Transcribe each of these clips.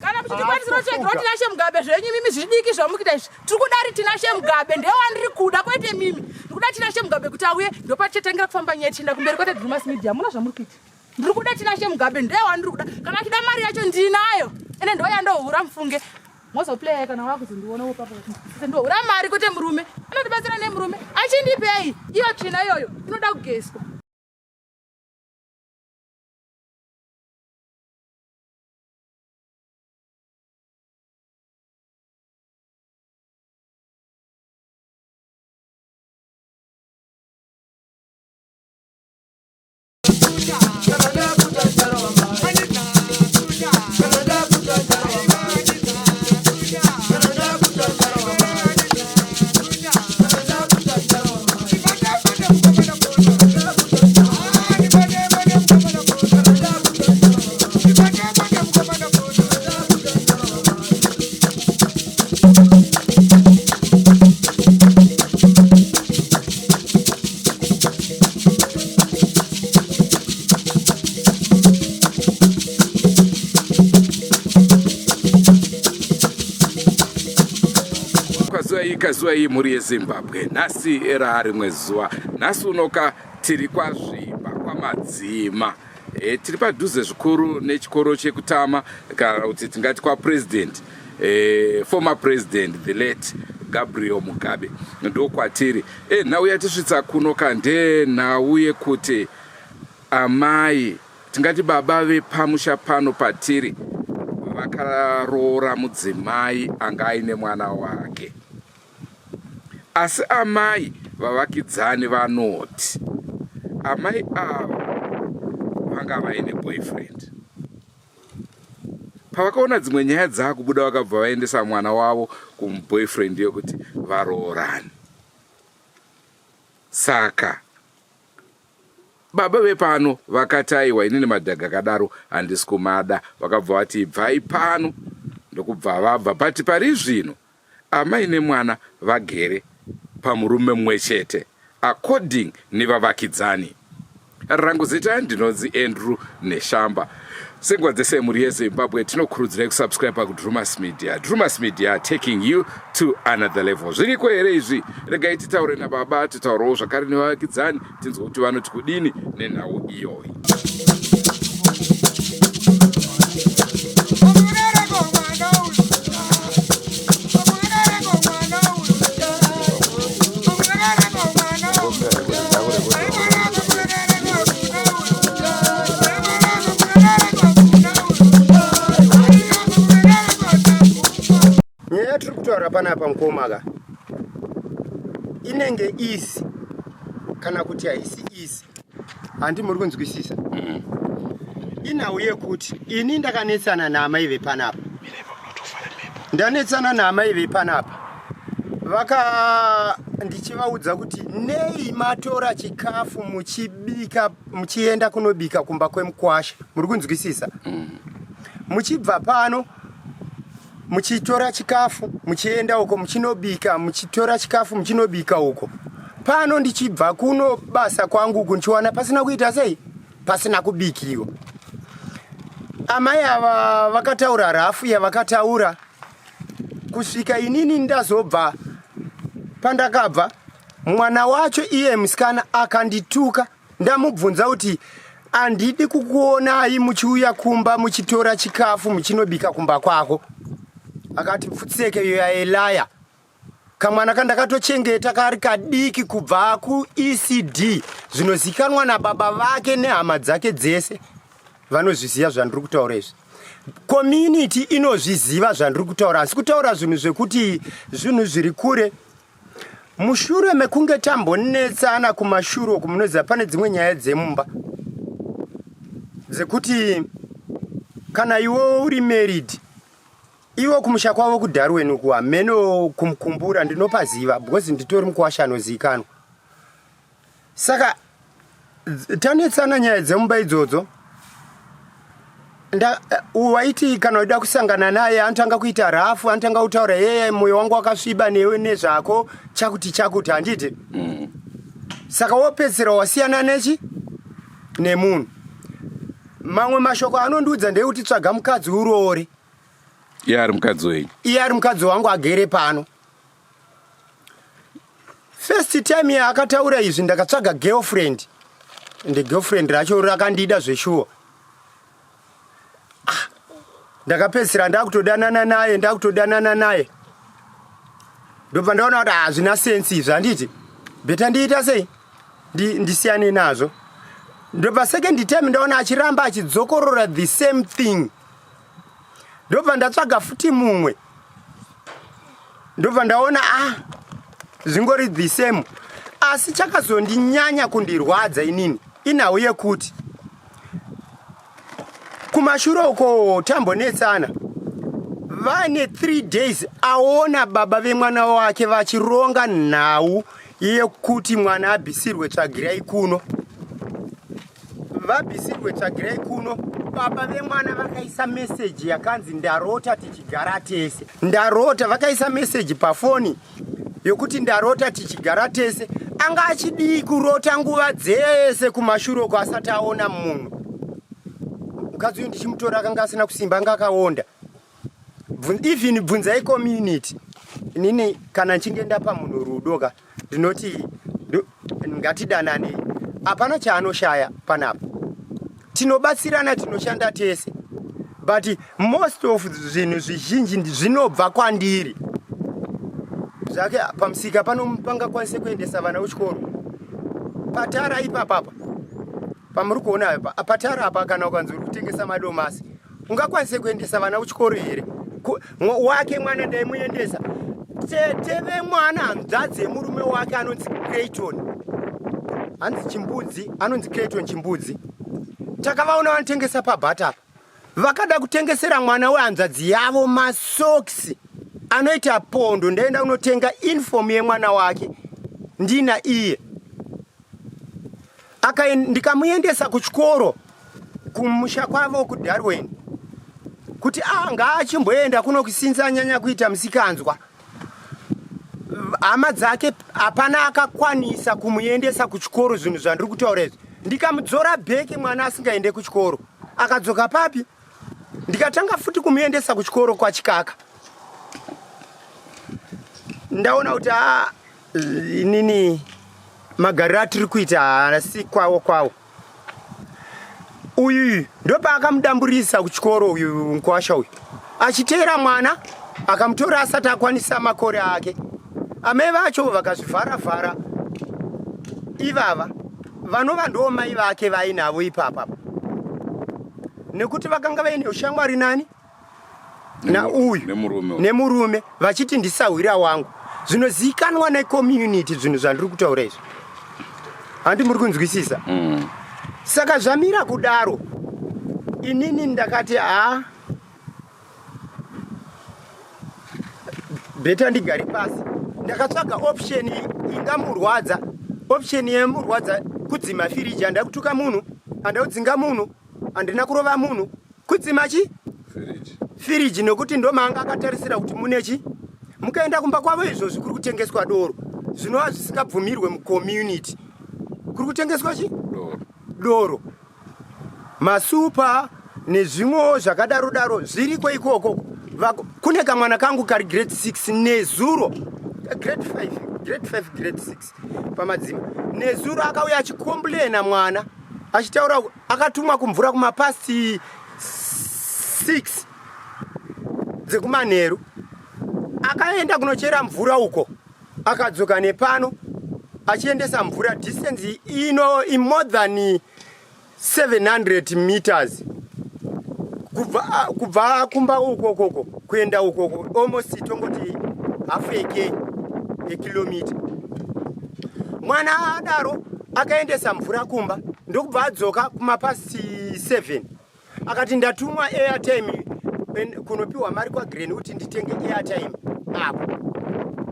Kana muchitikwanisira kutsvagira Tinashe Mugabe zvenyu mimi zvidiki zvamukuita izvi. Tiri kuda ari Tinashe Mugabe ndiye wandiri kuda kwete mimi. Ndiri kuda Tinashe Mugabe kuti auye ndopatichatangera kufamba nyaya tichienda kumberi kwete Drewmas Media. Muna zvamuri kuita. Ndiri kuda Tinashe Mugabe ndiye wandiri kuda. Kana achida mari yacho ndinayo. Ende ndo yandohura mufunge. Mozoplaya kana wakuzondiona wo papa. Ndohura mari kwete murume. Anondibatsira nemurume. Achindipei iyo tsvina iyoyo inoda kugezwa. Kwaziwai kaziwai mhuri yeZimbabwe nhasi rarimwe zuva nhasi unoka tiri kwazvimba kwamadzima e, tiri padhuze zvikuru nechikoro chekutama kana kuti tingati kwapresident e, former president the late gabriel mugabe ndokwatiri e, nhau yatisvitsa kuno ka ndenhau yekuti amai tingati baba vepamusha pano patiri vakaroora mudzimai anga aine mwana wake Asi amai vavakidzani vanoti amai ava vanga vaine boyfriend. Pavakaona dzimwe nyaya dzakubuda vakabva vaendesa mwana wavo kumuboyfriend yekuti varoorane. Saka baba vepano vakati aiwa inini madhaga akadaro handisi kumada, vakabva vati ibvai pano ndokubva vabva but pari zvino Amai nemwana vagere pamurume mumwe chete according nevavakidzani. Rangu zita ndinonzi Andrew Neshamba. Senguva dzese mhuri yeZimbabwe tinokurudzirai kusubscribe kuDrumas Media. Drumas Media taking you to another level. Zviriko here izvi? Regai titaure nababa, titaurewo zvakare nevavakidzani tinzwe kuti vanoti kudini nenhau iyoyi. Nyaya yatiri kutaura panapa mukoma ka inenge easy kana kuti haisi easy handi muri kunzwisisa mm. Inhau yekuti ini ndakanetsana naamai vepanapa, ndanetsana naamai vepanapa vaka ndichivaudza kuti nei matora chikafu muchibika muchienda kunobika kumba kwemukwasha muri kunzwisisa mm. Muchibva pano muchitora chikafu muchienda uko muchinobika, muchitora chikafu muchinobika uko. Pano ndichibva kuno basa kwangu uku ndichiwana pasina kuita sei, pasina kubikiwa. Amai ava vakataura rafu yavakataura kusvika inini ndazobva pandakabva. Mwana wacho iye musikana akandituka. Ndamubvunza kuti handidi kukuonai muchiuya kumba muchitora chikafu muchinobika kumba kwako. Akati pfutseke you are a liar. Kamwana kandakatochengeta kari kadiki kubva kuECD zvinozikanwa nababa vake nehama dzake dzese vanozviziva zvandiri kutaura izvi. Community inozviziva zvandiri kutaura, asi kutaura zvinhu zvekuti zvinhu zviri kure. Mushure mekunge tambonetsana kumashure uku, munoziva pane dzimwe nyaya dzemumba dzekuti kana iwe uri married, iwe kumusha kwavo kuDarwen uku hameno kumukumbura ndinopaziva because nditori mukuwasha anozivikanwa. Saka tanetsana nyaya dzemumba idzodzo, waiti kana uida kusangana naye anotanga kuita rafu, anotanga kutaura yeye moyo wangu wakasviba newe nezvako chakuti chakuti handiti mm. Saka wopedzisira wasiyana nechi nemunhu. Mamwe mashoko anondiudza ndeyekuti tsvaga mukadzi uroore. Iye ari mukadzi wenyu? Iye ari mukadzi wangu agere pano. First time yaakataura izvi ndakatsvaga girlfriend, ende girlfriend racho rakandida zveshuwa. Ah, ndakapedzisira ndakutodanana naye, ndakutodanana naye, ndobva ndaona kuti hazvina sensi izvi, handiti beta ndiita sei, ndisiyane nazvo. Ndobva second time ndaona achiramba achidzokorora the same thing, ndobva ndatsvaga futi mumwe, ndobva ndaona ah, zvingori the same. Asi chakazondinyanya kundirwadza inini inhau yekuti kumashure uko tambonetsana vane 3 days aona baba vemwana wake vachironga nhau yekuti mwana abvisirwe tsvagirai kuno, vabvisirwe tsvagirai kuno. Baba vemwana vakaisa meseji yakanzi ndarota tichigara tese, ndarota. Vakaisa meseji pafoni yokuti ndarota tichigara tese. Anga achidii kurota nguva dzese kumashure uko asati aona munhu? Mukadzi uyu ndichimutora akanga asina kusimba, anga akaonda. Even bvunzai community, inini kana nchinge ndapa munhu rudo ka, ndinoti ngatidanane, hapana chaanoshaya panapa, tinobatsirana, tinoshanda tese, but most of zvinhu zvizhinji zvinobva kwandiri. Zvake pamusika pano pangakwanise kuendesa vana kuchikoro patara ipapapa pamuri kuona apa patara apa. Kana ukanzi uri kutengesa madomasi, ungakwanise kuendesa vana kuchikoro here? Wake mwana ndaimuendesa. Tete vemwana, hanzvadzi yemurume wake, anonzi Clayton, hanzi Chimbudzi, anonzi Clayton Chimbudzi. Takavaona vanotengesa pabhata apa, vakada kutengesera mwana wehanzvadzi yavo masokisi anoita pondo. Ndaenda kunotenga uniform yemwana wake ndina iye, ndikamuendesa kuchikoro kumusha kwavo kuDarwen kuti a ngaachimboenda kuno kusinza anyanya kuita musikanzwa. Hama dzake hapana akakwanisa kumuendesa kuchikoro. Zvinhu zvandiri kutaura izvi, ndikamudzora bheki mwana asingaende kuchikoro. Akadzoka papi? Ndikatanga futi kumuendesa kuchikoro kwaChikaka. Ndaona kuti a inini magariro atiri kuita haasi kwawo kwawo. Uyu ndopaakamudamburisa kuchikoro uyu mukwasha uyu, achiteera mwana akamutora asati akwanisa makore ake. Amai vacho vakazvivharavhara ivava, vanova ndo mai vake vainavo ipapa, nekuti vakanga vaine ushamwari nani? Nauyu nemurume. Nemurume, vachiti ndisahwira wangu. Zvinozivikanwa necommunity zvinhu zvandiri kutaura izvi, handi muri kunzwisisa? Saka zvamira kudaro, inini ndakati haa, better ndigare pasi. Ndakatsvaga option ingamurwadza. Option yemurwadza kudzima firiji. Handida kutuka munhu, handida kudzinga munhu, handina kurova munhu. Kudzima chi firiji. Firiji, nekuti ndomaanga akatarisira kuti mune chi. Mukaenda kumba kwavo izvozvi kuri kutengeswa doro, zvinova zvisingabvumirwe mucommunity. Kuri kutengeswa chi doro. Doro, masupa nezvimwewo zvakadaro daro zviriko ikoko. Kune kamwana kangu kari grade 6 nezuro, grade 5, grade 5, grade 6 pamadzima. Nezuro akauya achicomplaina mwana achitaura akatumwa kumvura kumapast 6 dzekumanheru. Akaenda kunochera mvura uko, akadzoka nepano achiendesa mvura distance ino more than 700 meters kubva kumba ukokoko kuenda ukoko, almost tongoti half eke ekilomita. Mwana adaro akaendesa mvura kumba, ndokubva adzoka kumapast 7, akati ndatumwa airtime kunopiwa mari kwaGren kuti nditenge airtime apo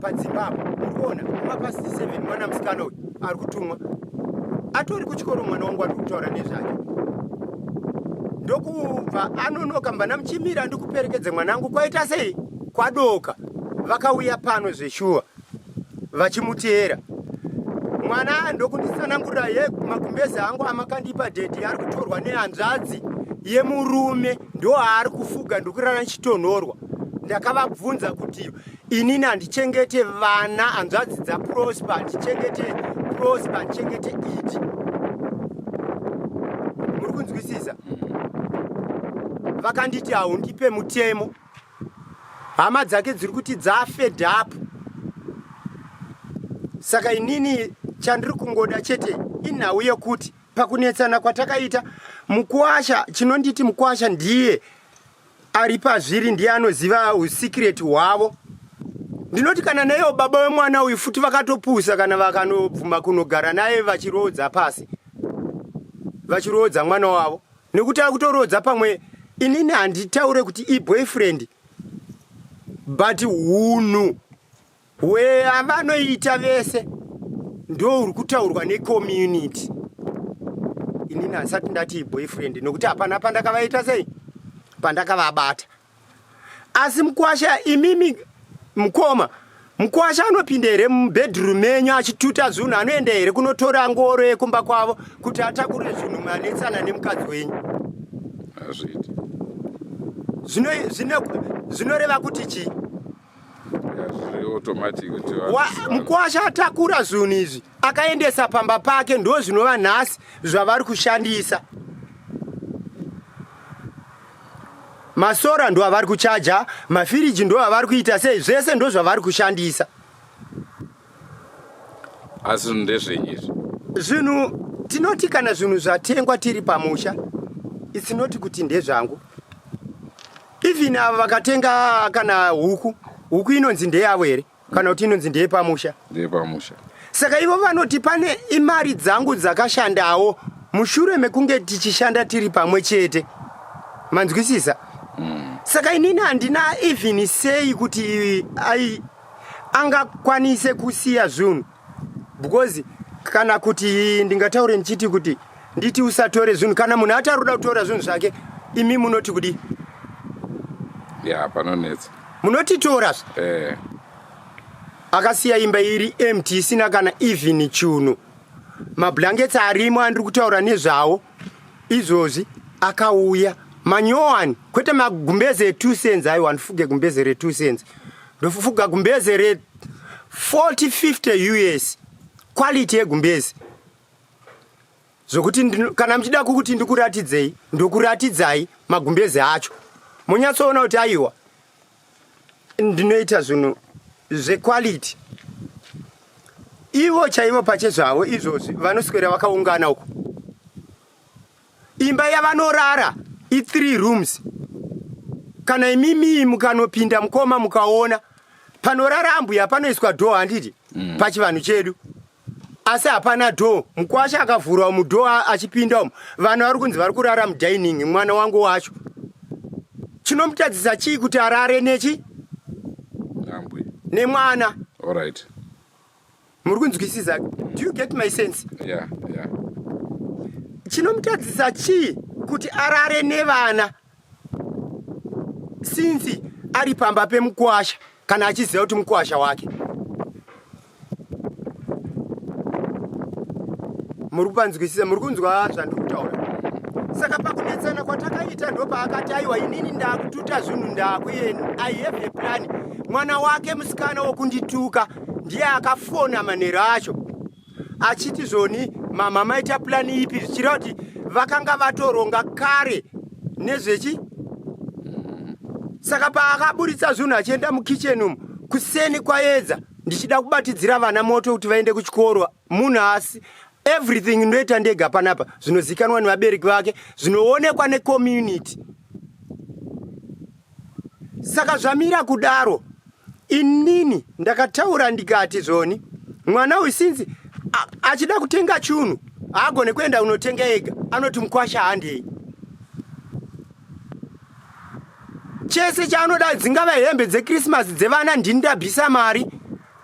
padzimba apo. Uri kuona, kumapast 7 mwana musikana uyu ari kutumwa, atori kuchikoro mwana wangu ari kutaura nezvake. Ndokubva anonoka mbana muchimira ndikuperekedze mwanangu, kwaita sei, kwadoka. Vakauya pano zveshuwa vachimuteera mwana, ndokunditsanangurira ye magumbezi angu amakandipa daddy ari kutorwa nehanzvadzi yemurume, ndo aari kufuga, ndokurara nchitonhorwa. Ndakavabvunza kuti inini handichengete vana hanzvadzi dzaProsper, handichengete Prosper, handichengete Idi. Muri kunzwisisa? Vakanditi haundipe mutemo. Hama dzake dziri kuti dzafed up. Saka inini chandiri kungoda chete inhau yekuti pakunetsana kwatakaita mukwasha, chinonditi mukwasha ndiye ari pazviri, ndiye anoziva usikireti hwavo. Ndinoti kana naivo baba wemwana uyu futi vakatopusa kana vakanobvuma kunogara naye vachiroodza pasi, vachiroodza mwana wavo, nekuti akutoroodza pamwe. Inini handitaure kuti iboyfriend, but hunhu hweavanoita vese ndo uri kutaurwa necommunity. Inini handisati ndati iboyfriend nekuti hapana pandakavaita sei, pandakavabata. Asi mukwasha, imimi mukoma, mukwasha anopinda here mubedroom menyu achituta zvinhu? Anoenda here kunotora ngoro yekumba kwavo kuti atakure zvinhu manetsana nemukadzi wenyu? Hazviiti. Zvinoreva kuti chii? Zviri automatic kuti Mukwasha atakura zvinhu izvi akaendesa pamba pake, ndo zvinova nhasi zvavari kushandisa. Masora ndo avari kuchaja, mafiriji ndo avari kuita sei, zvese ndo zvavari kushandisa. Asi zvinhu ndezvenyu izvi? Zvinhu tinoti kana zvinhu zvatengwa tiri pamusha, it's not kuti ndezvangu. Even ava vakatenga kana huku, huku inonzi ndeyavo here kana kuti inonzi ndeyepamusha? Ndeyepamusha. Saka ivo vanoti pane imari dzangu dzakashandawo mushure mekunge tichishanda tiri pamwe chete. Manzwisisa? Saka inini handina even sei kuti ai angakwanise kusiya zvinhu, because kana kuti ndingataure ndichiti kuti nditi usatore zvinhu, kana munhu ati ari kuda kutora zvinhu zvake, imi munoti kudii? Ya, panonetsa. Munotitora zve. Akasiya imba iri empty, isina kana even chunhu. Mablankets arimo andiri kutaura nezvawo izvozvi akauya manyowani, kwete magumbeze e2 cents. Aiwa, ndifuge gumbeze re2 cents, ndofuga gumbeze re 40 50 US, quality yegumbeze, zvokuti kana muchida kukuti ndikuratidzei, ndokuratidzai magumbeze acho, munyatsoona kuti aiwa, ndinoita zvinhu zvequality. Ivo chaivo pachezvavo izvozvi vanoswera vakaungana uko. Imba yavanorara i3 rooms. Kana imimi mukanopinda, mukoma, mukaona panorara ambuya panoiswa door, handiti? Pachivanhu chedu. Asi hapana door. Mukwasha akavhurwa mudoor achipinda umu, vana vari kunzi vari kurara mudining. Mwana wangu wacho chinomutadzisa chii kuti arare nechi Ambuya. nemwana? Alright. Muri kunzwisisa? Do you get my sense? Yeah. Chinomutadzisa chii kuti arare nevana since ari pamba pemukwasha, kana achiziva kuti mukwasha wake? Muri kupanzwisisa? Muri kunzwa zvandiri kutaura? Saka pakunetsana kwatakaita ndopaakati aiwa, inini ndakututa zvinhu, ndakuenda, I have a plan. Mwana wake musikana wokundituka ndiye akafona manhero acho achiti zvoni, mama maita plan ipi? Zvichireva kuti vakanga vatoronga kare nezvechi. Saka paakaburitsa zvinhu achienda mukicheni umu kuseni kwaedza, ndichida kubatidzira vana moto kuti vaende kuchikoro, munhu asi everything ndoita ndega panapa, zvinozikanwa nevabereki vake, zvinoonekwa necommunity. Saka zvamira kudaro, inini ndakataura ndikati zvoni, mwana uyu sinzi achida kutenga chunhu haagone kuenda kunotenga ega, anoti mukwasha handei. Chese chaanoda, dzingava hembe dzekrismasi dzevana, ndini ndabvisa mari,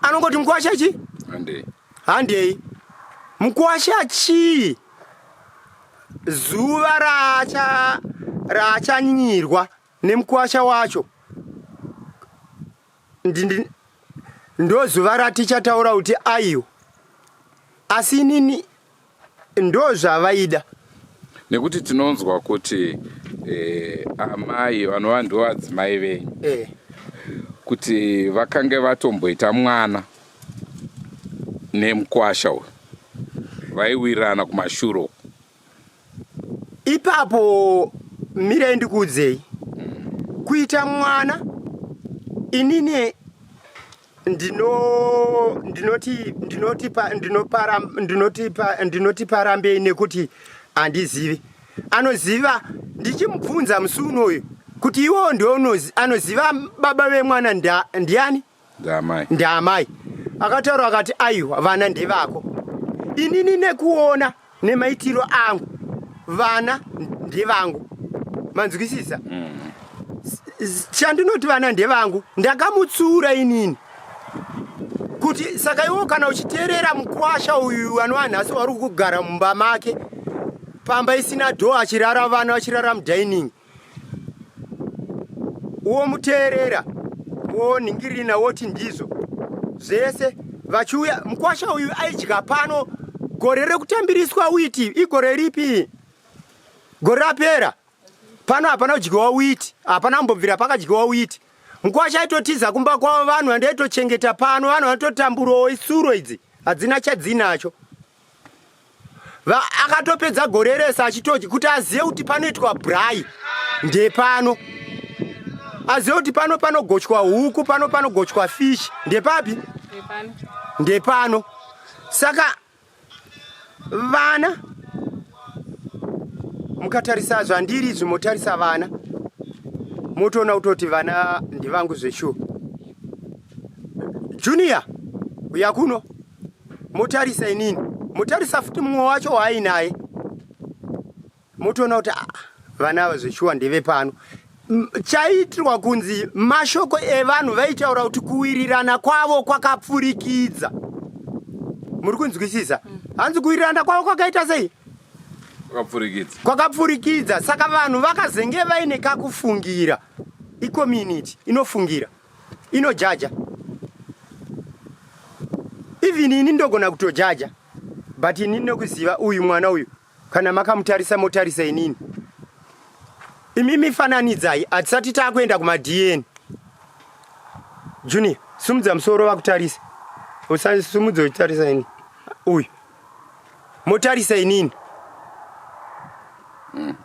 anongoti mukwasha chi Handei. Handei. Mukwasha chii? Zuva raachanyirwa nemukwasha wacho ndo zuva ratichataura kuti aiwa. Asi inini ndo zvavaida. Nekuti tinonzwa kuti amai vanova ndo adzimai venyu. kuti vakange vatomboita mwana nemukwasha uyu vaiwirirana kumashure uku. Ipapo mirai ndikuudzei kuita mwana inini ndino ndinoti ndinoti pa ndinopara ndinoti pa ndinoti parambei nekuti handizivi anoziva ndichimubvunza musi unoyu kuti iwo ndiwo anoziva baba vemwana ndiani Ndaamai. Ndaamai. Akataura akati aiwa vana ndevako. Inini nekuona nemaitiro angu vana ndevangu. Manzwisisa? Mm. Chandinoti vana ndevangu ndakamutsiura inini kuti saka iwo kana uchiteerera mukwasha uyu anova nhasi wari kugara mumba make pamba isina dhoo achirara vana vachirara mudining womuteerera woningirina woti ndizvo zvese vachiuya mukwasha uyu aidya pano gore rekutambiriswa witi igore ripi gore rapera pano hapana kudyiwa witi hapana kumbobvira pakadyiwa witi mukwasha aitotiza kumba kwavo vanhu vandaitochengeta pano vanhu vanototamburawo isuro idzi hadzina chadzinacho akatopedza gore rese achitodya kuti azive kuti panoitwa braai ndepano azive kuti pano panogochwa huku pano panogochwa fish ndepapi ndepano saka vana mukatarisa zvandiri izvi motarisa vana motoona kutoti vana ndivangu zveshuwa junior uya kuno motarisa inini motarisa futi mumwe wacho waainaye motoona kuti ah, vana ava zveshuwa ndeve pano chaiitirwa kunzi mashoko evanhu vaitaura kuti kuwirirana kwavo kwakapfurikidza muri kunzwisisa mm. hanzi kuwirirana kwavo kwakaita sei kwakapfurikidza saka vanhu vakazenge vaine kakufungira icommunity inofungira inojaja even ini ndogona kutojaja but ini nekuziva uyu mwana uyu kana makamutarisa motarisa inini imi mifananidzai hatisati takuenda kumadn junior sumudza musoro vakutarisa usasumudza uchitarisa ini uyu motarisa inini mm.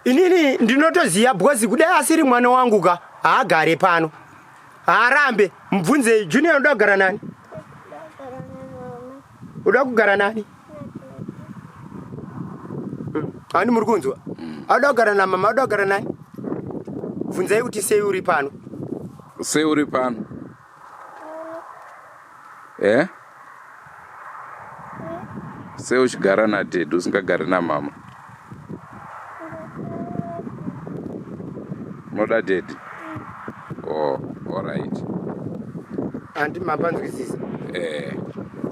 Inini ndinotoziva because kudai asiri mwana wangu ka haagare pano. Haarambe. Mubvunzei Junior unoda kugara nani? Unoda kugara nani? Hani muri kunzwa? Anoda kugara namama, anoda kugara nani? Bvunzai kuti sei uri pano. Sei uri pano? Eh? Sei uchigara nadaddy usingagari namama? Unoda daddy? Oh, alright. Handi mapanzwisisa. Eh.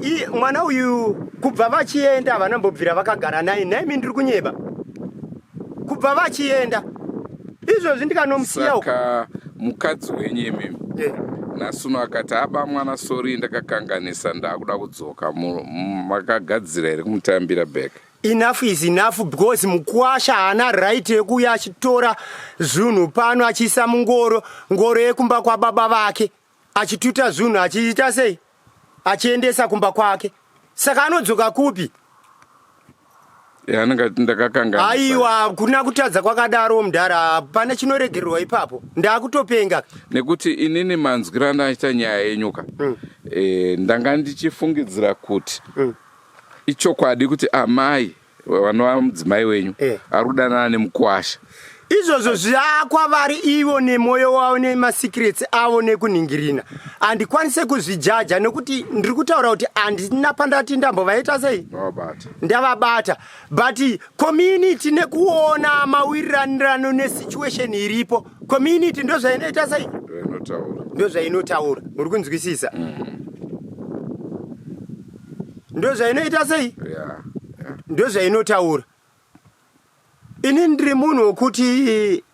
I mwana uyu kubva vachienda havana mbobvira vakagara naye nhaimi ndiri kunyeba. Kubva vachienda izvozvi ndikanomusiya uko. Saka mukadzi wenyu imimi Eh. nhasi uno akati aba mwana sori ndakakanganisa ndakuda kudzoka makagadzira here kumutambira back enough is enough because mukwasha haana right yekuuya achitora zvinhu pano achiisa mungoro ngoro yekumba kwababa vake achituta zvinhu achiita sei achiendesa kumba kwake saka anodzoka kupi Aiwa, kuna kutadza kwakadaro mudhara, pane chinoregererwa ipapo. Ndakutopenga. Nekuti inini manzwira ndaita nyaya yenyuka mm. E, ndanga ndichifungidzira kuti mm. ichokwadi kuti amai vanova mudzimai wenyu eh, ari kudanana nemukwasha. Izvozvo zvakwavari ivo nemwoyo wavo nemasecrets avo nekuningirina handikwanise kuzvijaja nekuti ndiri kutaura kuti handina pandati ndambovaita sei ndavabata but community nekuona mawiriranirano nesituation iripo community ndozvainoita sei ndozvainotaura muri kunzwisisa mm. ndozvainoita sei ndozvainotaura Ini ndiri munhu wekuti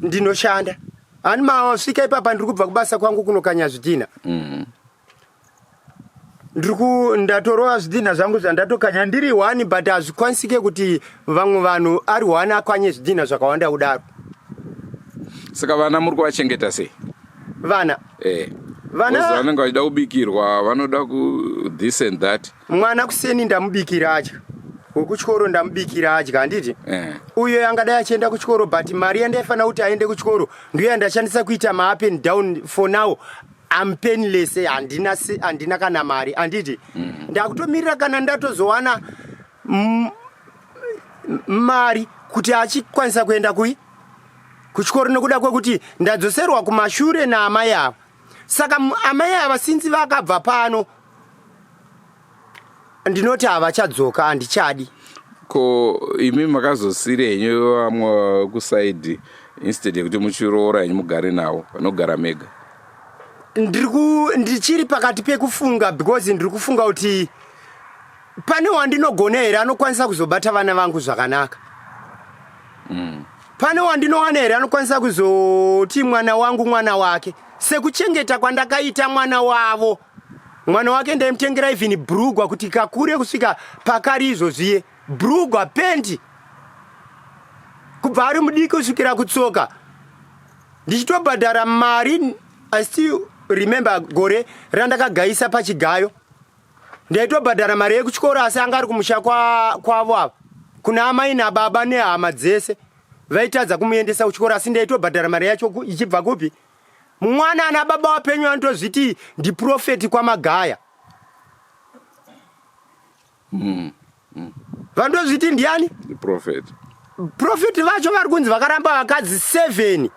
ndinoshanda ani masvika ipapa ndiri kubva kubasa kwangu kunokanya zvidhina mm. ndiri ku ndatorova zvidhina zvangu zvandatokanya ndiri one but hazvikwanisike kuti vamwe vanhu ari one akanye zvidhina zvakawanda kudaro saka vana muri kuvachengeta sei? Vana. Eh. Vana vanenge vachida kubikirwa, vanoda ku this and that. Mwana kuseni ndamubikira adya. Wekuchikoro ndamubikira adya, handiti? Eh. Uyo angadai achienda kuchikoro but mari yandaifanira kuti aende kuchikoro ndiyo yandashandisa kuita ma up and down for now. I'm penniless, handina handina kana mari, handiti? Ndakutomirira kana ndatozowana mari kuti achikwanisa kuenda kui kuchikoro nekuda kwekuti ndadzoserwa kumashure naamai ava. Saka amai ava sinzi vakabva pano ndinoti havachadzoka, handichadi. Ko imi makazosira henyu vamwe kusaidi instead yekuti muchiroora henyu mugare navo, vanogara mega? Ndichiri pakati pekufunga because ndiri kufunga kuti pane wandinogona here anokwanisa kuzobata vana vangu zvakanaka. Pane wandinowana here anokwanisa kuzoti mwana wangu mwana wake, sekuchengeta kwandakaita mwana wavo. Mwana wake ndaimutengera even brugwa kuti kakure kusvika pakari izvozviye, brugwa pendi kubva ari mudiki kusvikira kutsoka, ndichitobhadhara mari. I still remember gore randakagaisa pachigayo, ndaitobhadhara mari yekuchikoro, asi anga ari kumusha kwavo ava kuna amai nababa nehama dzese vaitadza kumuendesa kuchikoro, asi ndaitobhadhara mari yacho ichibva kupi? Mwana ana baba wapenyu anotozviti ndiprofeti kwaMagaya. Vandozviti ndiani? Prophet. Profeti vacho vari kunzi vakaramba vakadzi 7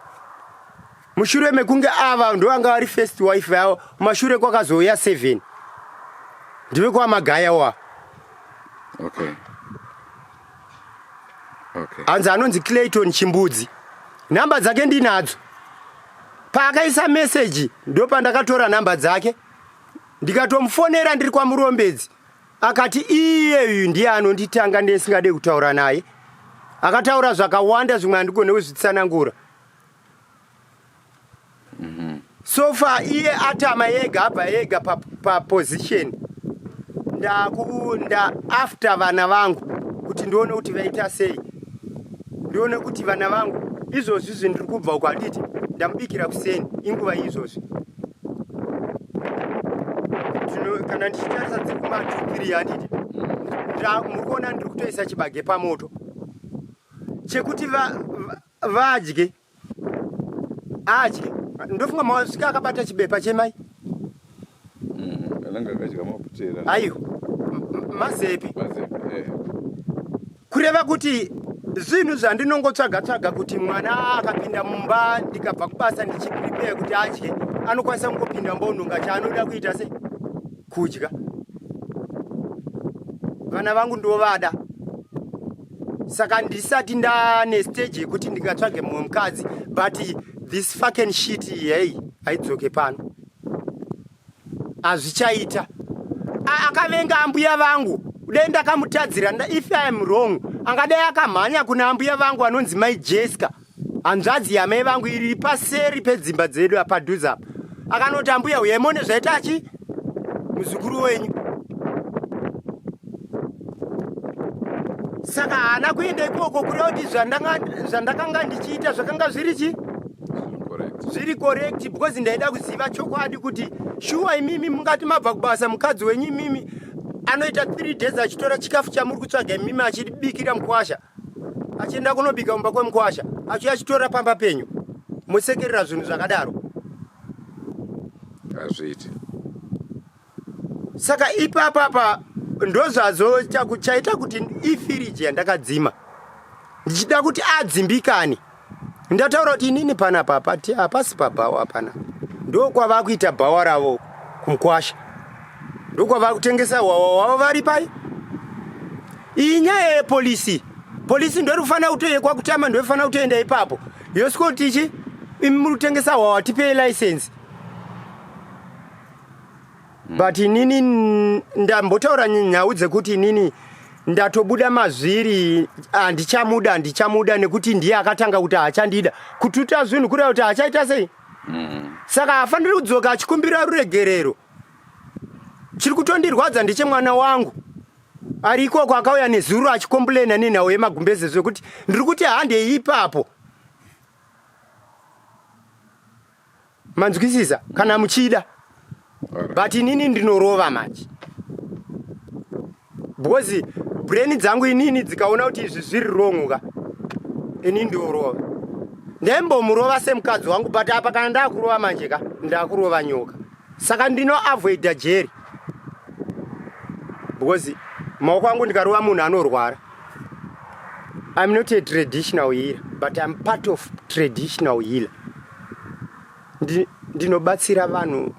mushure mekunge ava ndovanga vari first wife yavo, mashure kwakazouya 7 ndive kwaMagaya wa. Hanzi anonzi Clayton Chimbudzi, nhamba dzake ndinadzo. Paakaisa meseji ndopandakatora nhamba dzake ndikatomufonera ndiri kwaMurombedzi, akati iyeyu ndiye anonditanga ndisingade kutaura naye. Akataura zvakawanda, zvimwe handigone kuzvitsanangura. So far iye atama ega, abva ega paposition pa ndaku after vana vangu kuti ndione kuti vaita sei, ndione kuti vana vangu izvozvi zvi ndiri kubva uko, handiti ndamubikira kuseni, inguva izvozvi kana ndichitarisa dziri kuma2 handiti muri kuona ndiri kutoisa chibage pamoto chekuti vadye adye. Ndofunga masvika akabata chibepa chemai. Anenge akadya maputera. Aiwa, mazepi. Mazepi, eh. Kureva kuti zvinhu zvandinongotsvaga tsvaga kuti mwana akapinda mumba, ndikabva kubasa ndichiprepare kuti adye, anokwanisa kungopinda mumba onhonga chaanoda kuita sei kudya. Vana vangu ndovada, saka ndisati ndane stage yekuti ndingatsvage mumwe mukadzi, but this fucking shit, hey, haidzoke pano, hazvichaita. Akavenga ambuya vangu, dai ndakamutadzira, if I am wrong, angadai akamhanya kuna ambuya vangu anonzi mai Jessica, hanzvadzi yamai vangu iri paseri pedzimba dzedu padhuze apa, akanoti, "Ambuya, uyai muone zvaita achi muzukuru wenyu." Saka haana kuenda ikoko, kureva kuti zvandakanga ndichiita zvakanga zviri chi Correct. Zviri correct, because ndaida kuziva chokwadi kuti shuwa imimi mungati mabva kubasa, mukadzi wenyu imimi anoita 3 days achitora chikafu chamuri kutsvaga imimi achibikira mukwasha, achienda kunobika mumba kwemukwasha, achiuya achitora pamba penyu, musekerera zvinhu zvakadaro? Hazviiti. Saka ipapapa ndozvazo chaita kuti ifiriji yandakadzima ndichida kuti adzimbikane. Ndataura kuti inini panapa hapati hapasi pabhawa pana, ndokwava kuita bhawa ravo kumukwasha, ndokwava kutengesa hwawa hwavo vari pai. Iyi nyaya yepolisi, polisi ndori kufanira kutoyekwa kutama, ndofanira kutoenda ipapo yosvikoti ichi, imi muri kutengesa hwawa, tipei license. But inini ndambotaura nhau dzekuti inini ndatobuda mazviri, handichamuda, handichamuda nekuti ndiye akatanga kuti haachandida, kututa zvinhu, kureva kuti haachaita sei. Saka haafaniri kudzoka achikumbira ruregerero. Chiri kutondirwadza ndechemwana wangu ari ikoko, akauya nezuro achicomplaina nenhau yemagumbeze, zvekuti ndiri kuti handei ipapo. Manzwisisa kana muchida. But inini ndinorova manje. Because brain dzangu inini dzikaona kuti izvi zviri wrong ka. Ini ndinorova. Ndaimbomurova semukadzi wangu but apa kana ndakurova manje ka ndakurova nyoka. Saka ndino avoida jeri. Because maoko angu ndikarova munhu anorwara. I'm not a traditional healer, but I'm part of traditional healer. Ndinobatsira vanhu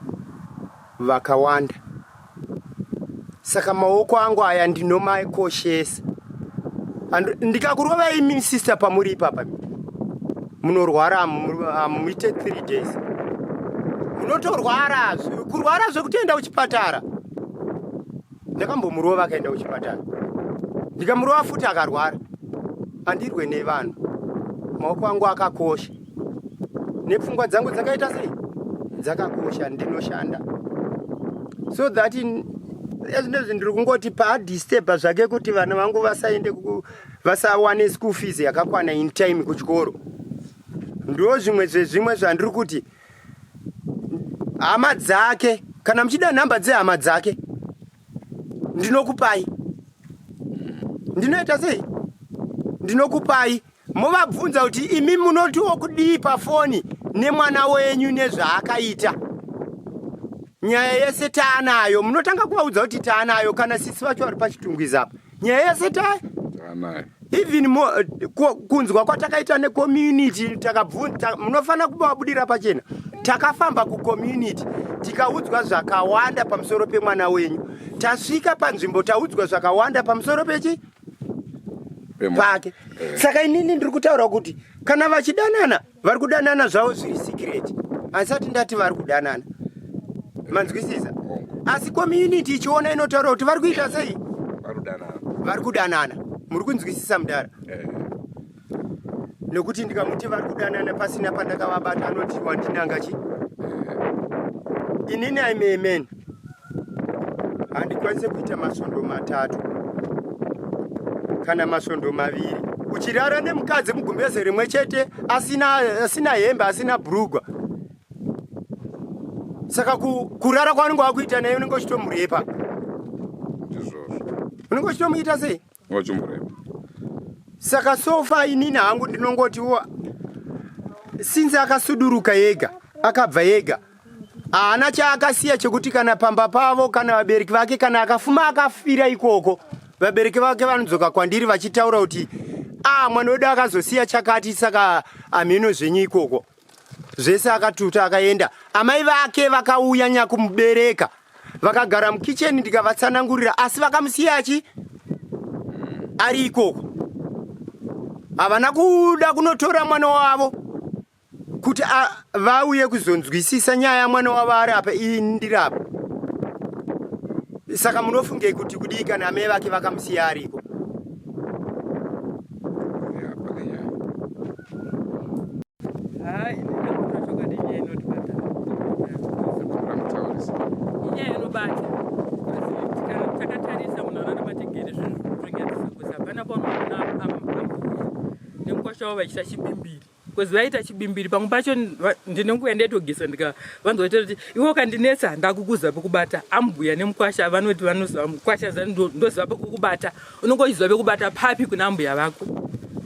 vakawanda. Saka maoko angu aya ndinomakoshesa. Ndikakurova imi sister pamuri ipapa. Munorwara hamuite 3 days. Munotorwara, kurwara zvekutoenda kuchipatara. Ndakambomurova akaenda kuchipatara. Ndikamurova futi akarwara. Andirwe nevanhu. Maoko angu akakosha. Nepfungwa dzangu dzakaita sei? Dzakakosha ndinoshanda. So that in ezvinezvi ndiri kungoti paadisturba zvake kuti vana vangu vasaende vasawane school fees yakakwana in time kuchikoro. Ndo zvimwe zvezvimwe zvandiri kuti hama dzake kana muchida nhamba dzehama dzake ndinokupai ndinoita sei ndinokupai movabvunza kuti imi munotiwo kudii pafoni nemwana wenyu nezvaakaita nyaya yese taanayo munotanga kuvaudza kuti taanayo kana sisi vacho vari pachitungwiza apa nyaya yese taanayo even kunzwa kwatakaita necommunity takabvunza munofanira kuvabudira pachena takafamba kucommunity tikaudzwa zvakawanda pamusoro pemwana wenyu tasvika panzvimbo taudzwa zvakawanda pamusoro pechi pake eh. Saka inini ndiri kutaura kuti kana vachidanana vari kudanana zvavo zviri secret handisati ndati vari kudanana manzwisisa asi community ichiona inotaura kuti vari kuita sei vari kudanana muri kunzwisisa mudara eh. Nekuti ndikamuti vari kudanana pasina pandakavabata anoti wandinanga chi eh. Inini I'm a man handikwanise kuita masvondo matatu kana masvondo maviri uchirara nemukadzi mugumbeze rimwe chete asina, asina hembe asina bhurugwa saka kurara kwaunenge wakuita naye unenge uchitomurepa unenge uchitomuita sei saka sofa inini hangu ndinongotiwo since akasuduruka yega akabva yega haana chaakasiya chekuti kana pamba pavo kana vabereki vake kana akafuma akafira ikoko vabereki vake vanodzoka kwandiri vachitaura kuti a ah, mwana wedu akazosiya chakati saka hamheno zvenyu ikoko zvese akatuta akaenda amai vake vakauya nyakumubereka vakagara mukicheni ndikavatsanangurira asi vakamusiya achi ari ikoko havana kuda kunotora mwana wavo kuti vauye kuzonzwisisa nyaya mwana wavo ari apa iyi ndirapa saka munofungei kuti kudii kana amai vake vakamusiya ariko Inyaya inobata takatarisa munharaunda matigere zvinhu zvekutonyadzisa kuzi hapana paunoona ambuya nemukwasha wavo vachiita chibimbiri bcause vaita chibimbiri pamwe pacho ndinenguva yandaitogeza ndikavanzwa vaita kuti iwe ukandinetsa ndakukuza pekubata ambuya nemukwasha vanoti vanoziva mukwasha ndoziva pekukubata unonge uchiziva pekubata papi kuna ambuya vako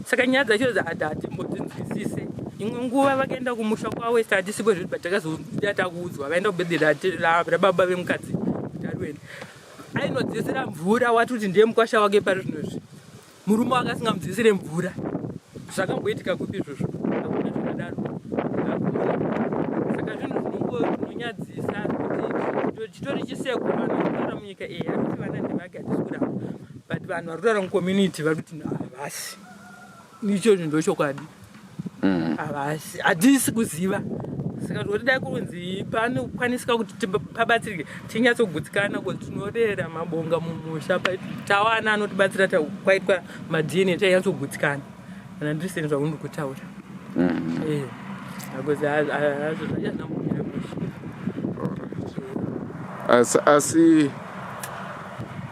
saka nyaya dzacho hatimbodzinzwisise imwe nguva vakaenda kumusha kwavo isi hatisipo zvedu but takazoita takuudzwa vaenda kubedhe rababa vemukadzi kuti ariwene ainodzisira mvura wati kuti ndiye mukwasha wake pari zvinozvi murume wake asingamudzisire mvura zvakamboitika kupi izvozvo hakuna zvakadaro saka zvinhu zvinonyadzisa kuti chitori chiseko vanhu vari kutaura munyika iyi ari kuti vana ndevake hatisi kuramba but vanhu vari kutaura mucommunity vari kuti havasi ichocho ndochokwadi mm. havasi hatisi kuziva saka toti dai kunzi panokwanisika kuti pabatsirike tinyatsogutsikana kuti tinorera mabonga mumusha tawana anotibatsira kwaitwa madna tainyatsogutsikana kana ndiri seni zvakundi kutaura mm. eh, because hazvo zvachazvinambomira mushe asi asi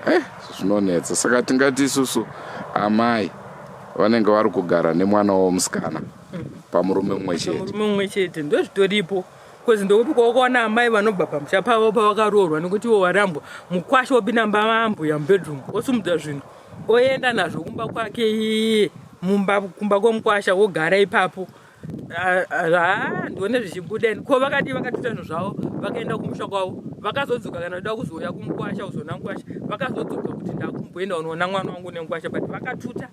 eh, zvinonetsa saka tingati isusu amai vanenge vari kugara nemwana wavo musikana pamurume mumwe chete murume mumwe chete ndozvitoripo. Bcause ndokupi kwawakaona amai vanobva pamusha pavo pavakaroorwa nekuti iwo warambwa, mukwasha wopinda mumba maambuya mubedroom osumudza zvinhu oenda nazvo kumba kwake iye mumba kumba kwemukwasha wogara ipapo. Ah, ndione zvichibuda ini. Ko vakadii vakatoita zvinhu zvavo vakaenda kumusha kwavo vakazodzoka kana kuda kuzouya kumukwasha kuzoona mukwasha vakazodzoka kuti ndakumboenda kunoona mwana wangu nemukwasha but vakatuta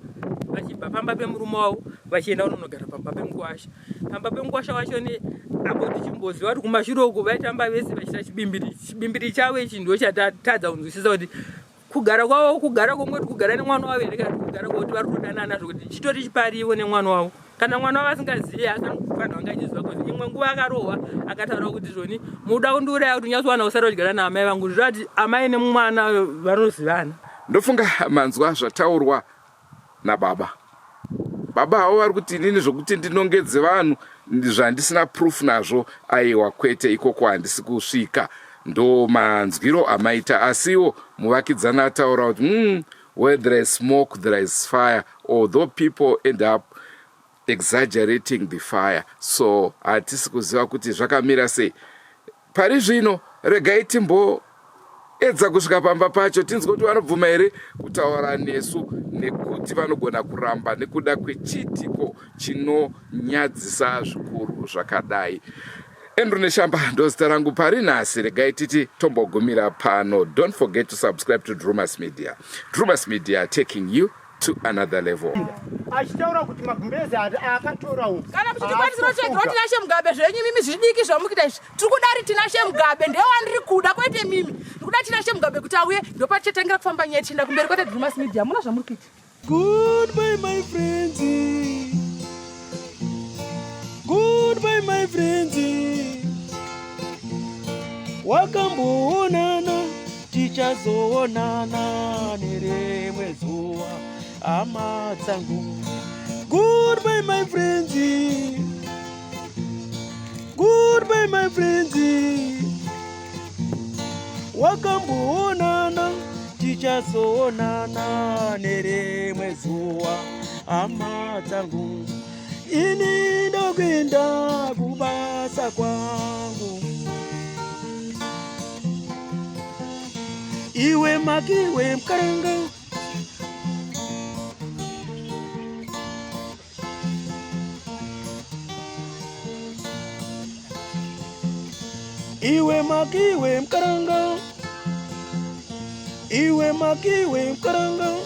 vachibva pamba pemurume wavo vachienda kunonogara pamba pemukwasha. Pamba pemukwasha wacho ne apo tichimboziva kuti kumashure uku vaitamba vese vachiita chibimbiri. Chibimbiri chavo ichi ndo chatatadza kunzwisisa kuti kugara kwavo kugara kongoti kugara nemwana wavo here kana kugara kwekuti vari kutodanana zvekuti chitori chiparivo nemwana wavo. Kana mwana wavo asingazivi asi anofanira kunge achiziva kuti imwe nguva akarohwa akataura kuti zvoni muda kundiuraya kuti unyatsowana kusara udyara naamai vangu zvireva kuti amai nemwana vanozivana. Ndofunga manzwa zvataurwa nababa. Baba havo vari kuti inini zvokuti ndinongedze vanhu zvandisina proof nazvo aiwa kwete ikoko handisi kusvika. Ndo manzwiro amaita asiwo muvakidzani ataura kuti where there is smoke there is fire although people end up exaggerating the fire so hatisi kuziva kuti zvakamira sei pari zvino regai timboedza kusvika pamba pacho tinzwe kuti vanobvuma here kutaura nesu nekuti vanogona kuramba nekuda kwechiitiko chinonyadzisa zvikuru zvakadai Andrew Neshamba ndozita rangu pari nhasi regai titi tombogumira pano don't forget to subscribe to Drumas Media Drumas Media taking you to another level achitaura kuti magumbeze akatora uku kana muchitikwanisiro chegro Tinashe Mugabe zvenyu mimi zvidiki zvamukuita izvi tiri kuda ri Tinashe Mugabe ndewandiri kuda kwete mimi ndikuda Tinashe Mugabe kuti auye ndopatichatangira kufamba nyaya tichienda kumberi kwete Drumas Media hamuna zvamuri kuita Goodbye my friends. Goodbye my friends. Wakamboonana tichazoonana nerimwe zuva hama dzangu. Goodbye my friends. Goodbye my friends. Wakamboonana tichazoonana nerimwe zuva hama dzangu. Ini ndokuenda kubasa kwangu. Iwe makiwe mkaranga Iwe makiwe mkaranga Iwe makiwe mkaranga.